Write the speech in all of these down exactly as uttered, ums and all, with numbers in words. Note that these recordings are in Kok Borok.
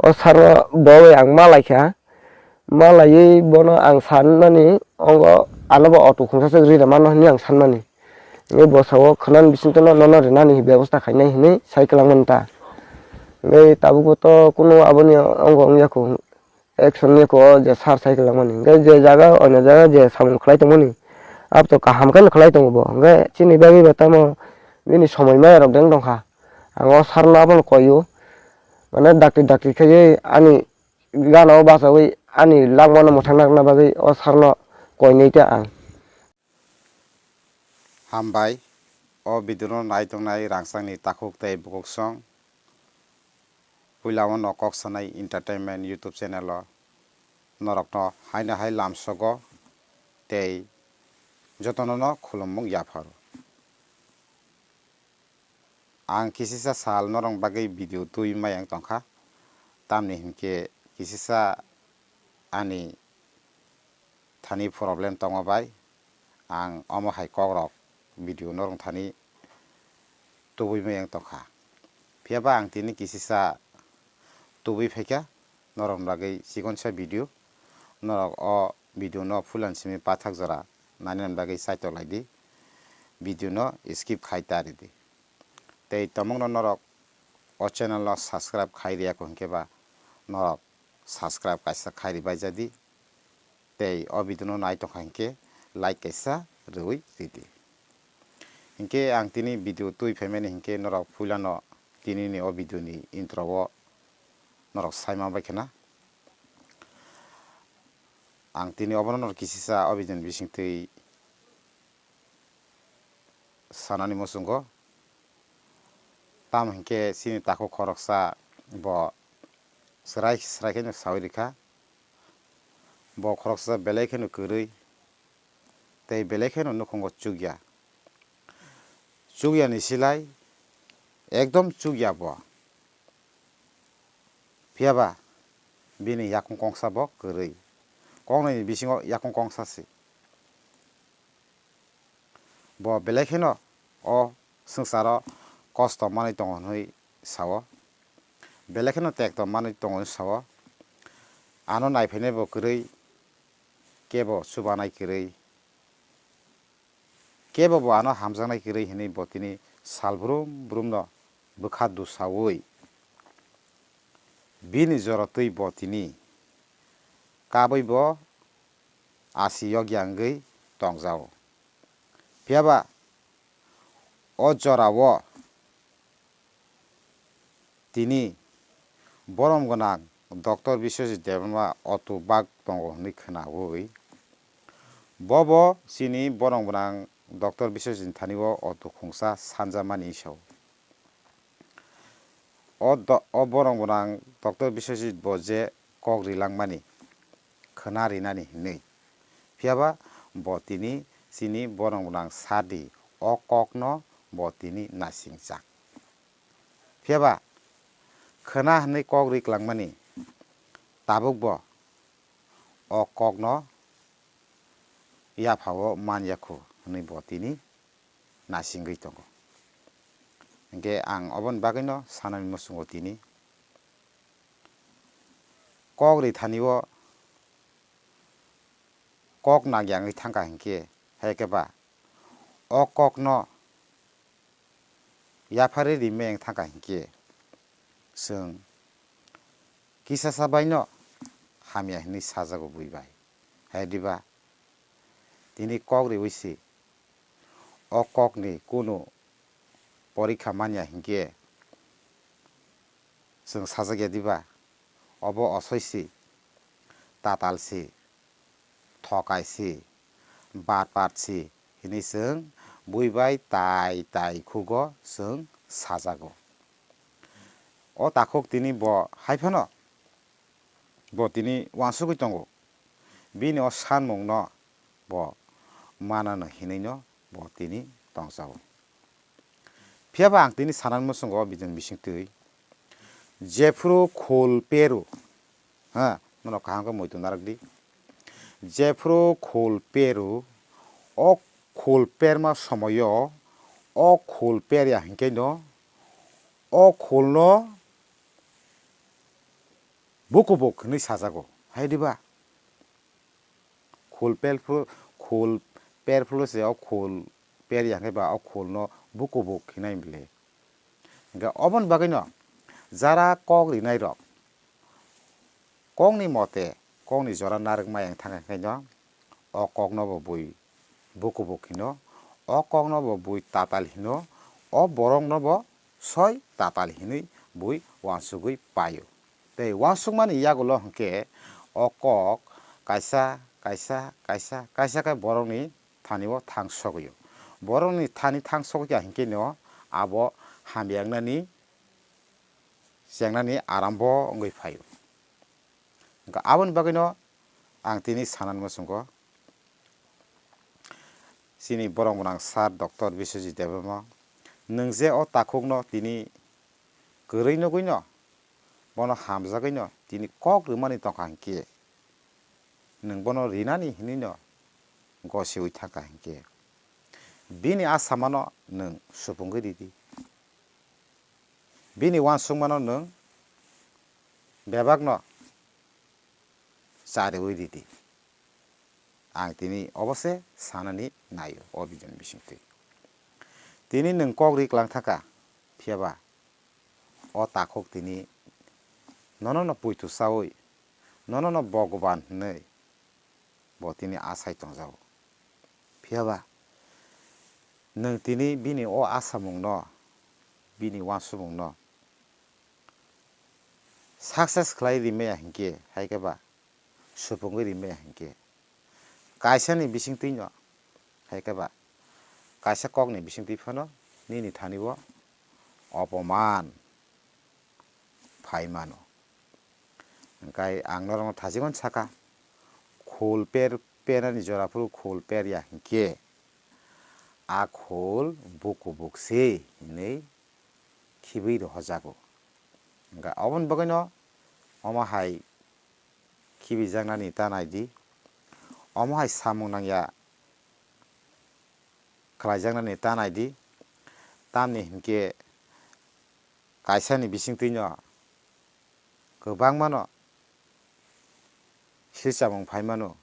O sir no bo bai ang ma lai kha. Ma laiwi bono ang sanmani, ongo ano bo auto khungsa se rina mano hinwi ang sanmani. Hingke bo sao khwnani bisingtwi no nono rinani bebosta khainai hinwi sai kwlangmani ta. Hingke tabukbo to kunu aboni ongo wngya kho, action wngya kho, o je sir sai kwlangmani. Hingke je jaga, oino jaga je samung khlai tongmani, abo to kaham khe no khlai tongo bo. Hingke chini bagwi bo tamo bini somoi maya rok deng tongkha. Ang o sir no abono koi o, mane dakti dakti khe ani gana o bachaui ani langmano mwthangna rwna bagwi o sir no koinwi ta ang. Hambai, o video no nai tongnai rangchakni takhuk tei bukhuk song. Puila o no Kok Sanai Entertainment YouTube channel o norok no haino hai lamsogo tei jotono no khulumung yapharo. Ang kisisa sal norok bagwi video twi mayang tongkha, tamni hinkhe kisisa ani thani problem tongma bai ang omo hai kokrok video norok thani tubui mayang tongkha. Phiyaba ang tini kisisa tubui phaikha norok bagwi chikonsa video, norok o video no full and simi pathak jora nainani bagwi chaitok lai di, video no skip khai ta ridi. Tei tomongno norok o channel no subscribe khai riya kho hinkhe ba norok subscribe kaisa khai ribai jadi. Tei o video no nai tongkha hinkhe like kaisa rwui ridi. Hinkhe ang tini video twi phaimani hinkhe norok puilano tini ni o video ni intro o norok saima bai khna. Ang tini obono norok kisisa o video ni bisingtwi sanani muchungo. Tamo hinkhe chini takhuk khoroksa bo chwrai chwrai kheno saui rikha. Bo khoroksa belai kheno kwrwi tei belai kheno nukhungo chukya. Chukyani silai ekdom chukya bo. Phiyaba bini yakung kongsa bo kwrwi. Koknwini bisingo yakung kongsa se. Bo belai kheno o swngcharo kosto manwi tongo hwnwi sao. Belai kheno tekto manwi tongo hwnwi sao. Ano naiphainai bo kwrwi, kebo chubanai kwrwi, kebo bo ano hamjaknai kwrwi hwnwi bo tini sal brum brumno bwkha dusaui bini joro twi bo tini kabui bo asi yokya wngwi tongjao. Phiyaba o jorao tini borom gwnang Doctor Biswajit Debbarma auto bak tongo hwnwi khwnaui, bobo chini borom gwnang Doctor Biswajit ni thani o auto khungsa sanjamani sao. O do-, o borom gwnang Doctor Biswajit bo je kok rilangmani, khwna rinani hinwi. Phiyaba bo tini chini borom gwnang sadi o kokno bo tini nasingjak. Phiyaba khwna hinwi kok ri kwlangmani tabukbo o kokno yaphao man ya kho hwnwi bo tini nasingwi tongo. Hinkhe ang oboni bagwino sanani muchungo tini kok ri thani o kok nagyangwi thangkha hinkhe, hai khe ba o kokno yapharwi rimwi wng thangkha hinkhe, chwng kisasa baino hamya hinwi sajago bui bai. Hai diba? Tini kok riwi se o kokni kunu porikha manya hinkhe chwng sajak ya diba? Obo osoi se, tatal se, thokai se, bat pat se hinwi chwng bui bai tai tai khugo chwng sajago. O takhuk tini bo hai phano bo tini uansugwi tongo. Bini o sanmungno bo manano hinwino bo tini tongjago. Phiyaba ang tini sanani muchungo o bidin bisingtwi jephuru khul peru, ha, nono kaham khe muitu narwkdi. Jephuru khul peru, o khul perma somoyo o khul perya hinkhe no o khulno bukubuk hinwi sajago. Hai diba? Khul perphlu, khul perphlu se o khul per ya hwnkhe ba o khulno bukubuk hinai bwle. Hwnkhe oboni bagwino jara kok rinairok kokni mote kokni jora narwkma yang thangkha khaino o kokno bo bui bukubuk hino, o kokno bo bui tatal hino, o borokno bo soi tatal hinwi bui uansugwi paio. Tei uansukmani yagulo hwnkhe o kok kaisa, kaisa, kaisa, kaisa khe borokni thani o thang sogwio. Borokni thani thang sogwi kha hwnkhe no abo hamya wngnani chengnani arambo wngwi phaio. Hwnkhe aboni bagwino ang tini sanani muchungo chini borok gwnang sir Doctor Biswajit Debbarma, nwng je o takhukno tini kwrwi nugwino, bono hamjagwino tini kok rwmani tongkha hinkhe, nwng bono rinani hinwino gosiwi thangkha hinkhe, bini asamano nwng supungwi ridi. Bini uansukmano nwng bebakno chariwi ridi. Ang tini obo se sanani naio o video ni bisingtwi. Tini nwng kok ri klang thaka, phiyaba o takhuk tini nono no puitu chaui, nono no Bhagwan hinwi bo tini asai tongjago. Phiyaba nwng tini bini o asamungno, bini uansukmungno success khlai rimaya hinkhe, hai khe ba supungwi rimaya hinkhe, kaisani bisingtwino, hai khe ba kaisa kokni bisingtwi phano nini thani bo opoman phai mano. Hwnkhe ang norokno thajikmani sakha, khul per, perani jora phuru khul per ya hinkhe, a khul bukubuk se hinwi khibwi rohojago. Hwnkhe oboni bagwino omo hai khibijaknani ta naidi, omo hai samung nangya khlaijaknani ta naidi, tamni hinkhe kaisani bisingtwino kwbangmano silchamung phai mano,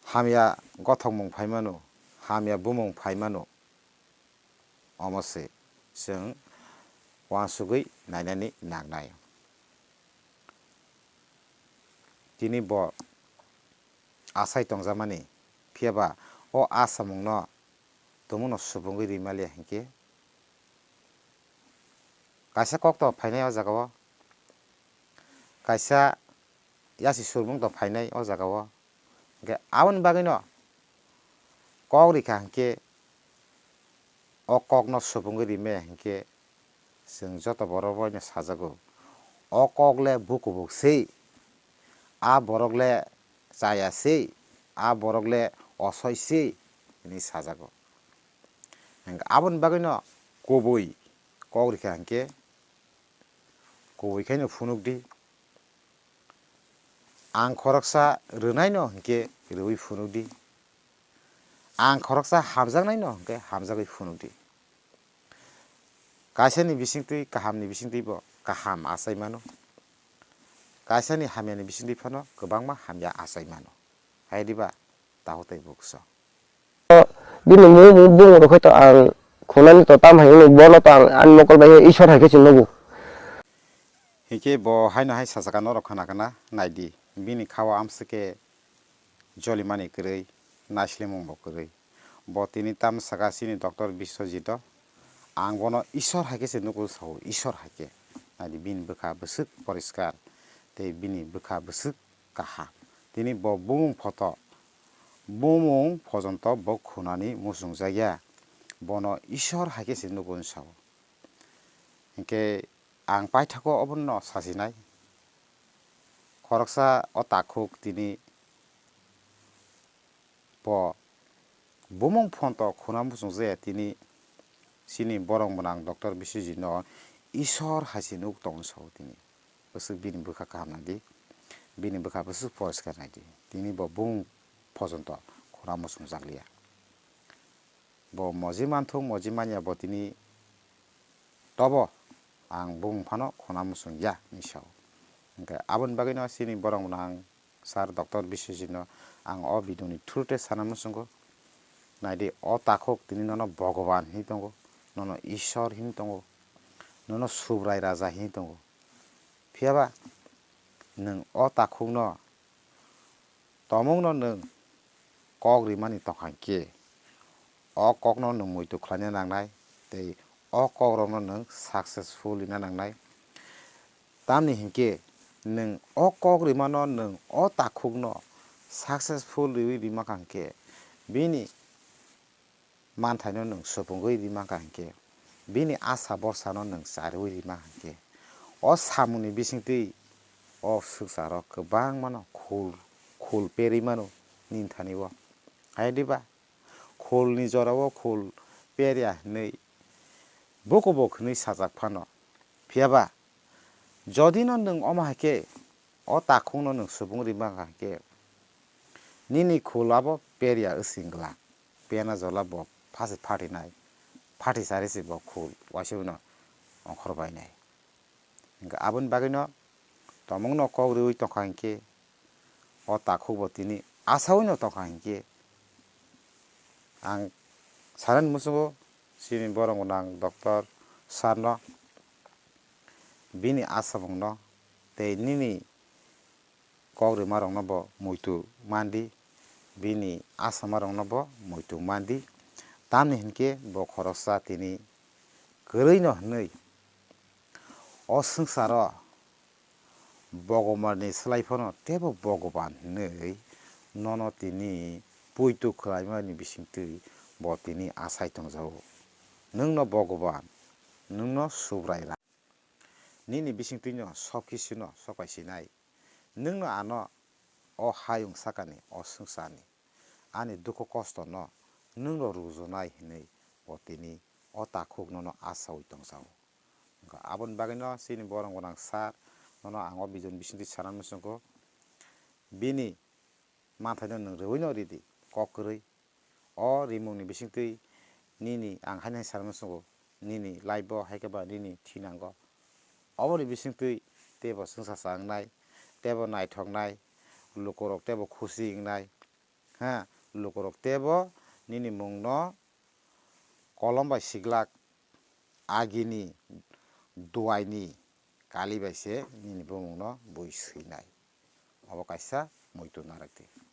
hamya gothokmung phai mano, hamya bumung phai mano. Omo se chwng uansugwi nainani nangnai. Tini bo asai tongjakmani, phiyaba o asamungno tumungno supungwi rimaliya hinkhe, kaisa kok to phainai o jagao, kaisa yasi surmung to phainai o jagao. Hwnkhe aboni bagwino kok rikha hinkhe, o kokno supungwi rimaya hinkhe, chwng joto borok boino sajago, o kok le bukubuk se, a borok le chaya se, a borok le osoi se hinwi sajago. Hwnkhe aboni bagwino kubui kok rikha hinkhe, kubui khaino phunukdi. Ang khoroksa rwnaino hinkhe rwui phunukdi. Ang khoroksa hamjaknaino hinkhe hamjagwi phunukdi. Kaisani bisingtwi kahamni bisingtwi bo kaham achai mano. Kaisani hamyani bisingtwi phano kwbangma hamya achai mano. Hai diba? Takhuk tei bukhuso. Bini mung mung bung rok to ang khunani to tam hai hwnwi, bono to ang ani mokol bai Ishwar hai khe se nugo. Hinkhe bo haino hai sajagano rok khna khna naidi, bini khao amswk khe jolimani kwrwi, naislemung bo kwrwi. Bo tini tam saka chini Doctor Biswajito, ang bono Ishwar hai khe se nugo sao, Ishwar hai khe. Naidi bini bwkha bwswk poriskar tei bini bwkha bwswk kaham. Tini bo bumung photo, bumung pojonto bo khunani muchungjakya, bono Ishwar hai khe se nugo sao. Hinkhe ang paithago obono sasinai. Khoroksa o takhuk tini bo bumung phonto khuna muchungjaya tini chini borok mwnang Doctor Biswajit no Ishwar hai se nuk tongo sao tini. Bwswk bini bwkha kaham naidi, bini bwkha bwswk poriskar naidi. Tini bo bumung pojonto khuna muchungjak liya. Bo moji manthung, moji manya bo tini tobo ang bumung phano khuna muchung ya hinwi sao. Hwnkhe aboni bagwino chini borok nang sir Doctor Biswajit no ang o video ni through te sana muchungo. Naidi, o takhuk tini nono Bhogoban hinwi tongo, nono Ishwar hinwi tongo, nono Subrai Raja hinwi tongo. Phiyaba nwng o takhukno, tomungno nwng kok rimani tongkha hinkhe, o kokno nwng muitu khlaina nangnai tei o kokrokno nwng successful rina nangnai. Tamni hinkhe nwng o kok rimano, nwng o takhukno successful riwi rima kha hinkhe, bini manthaino nwng supungwi rima kha hinkhe, bini asa borsano nwng chariwi rima hinkhe, o samungni bisingtwi o swngcharo kwbangmano khul, khul perwi mano nini thani o. Hai diba? Khulni jorao khul perya hinwi bukubo hwnwi sajak phano. Phiyaba, jodi no nwng omo hai khe o takhukno nwng supung rima kha hinkhe, nini khul abo perya wsing glak, pena jola bo phasi phatinai, phati sari se bo khul uaisukno ongkhor bainai. Hwnkhe aboni bagwino tomungno kok riwi tongkha hinkhe, o takhukbo tini asawi no tongkha hinkhe, ang sanani muchungo chini borok nang Doctor sir no, bini asamungno tei nini kok rimarokno bo muitu mandi, bini asamarokno bo muitu mandi. Tamni hinkhe bo khoroksa tini kwrwino hwnwi o swngcharo Bhogobani slai phano teibo Bhogoban hwnwi nono tini puitu khlaimani bisingtwi bo tini asai tongjago. Nwngno Bhogoban, nwngno Subrai Ra-, nini bisingtwino sob kisino sokai sinai. Nwngno ano o hayung sakani, o swngcharni ani dukhu kostono nwngno rujunai hwnwi bo tini o takhuk nono asaui tongjago. Wngkha aboni bagwino chini borok gwnang sir nono ang o video ni bisingtwi sana muchungo, bini manthaino nwng rwino ridi kok kwrwi. O rimungni bisingtwi nini ang haino hai sana muchungo, nini life o hai khe ba nini thinango. Oboni bisingtwi teibo chwngsacha wngnai, teibo naithoknai, lukurok teibo khusi wngnai, ha, lukurok teibo nini mungno kolom bai siglak, agini duaini kali bai se nini bumungno bui swinai. Obo kaisa muitu narwk di.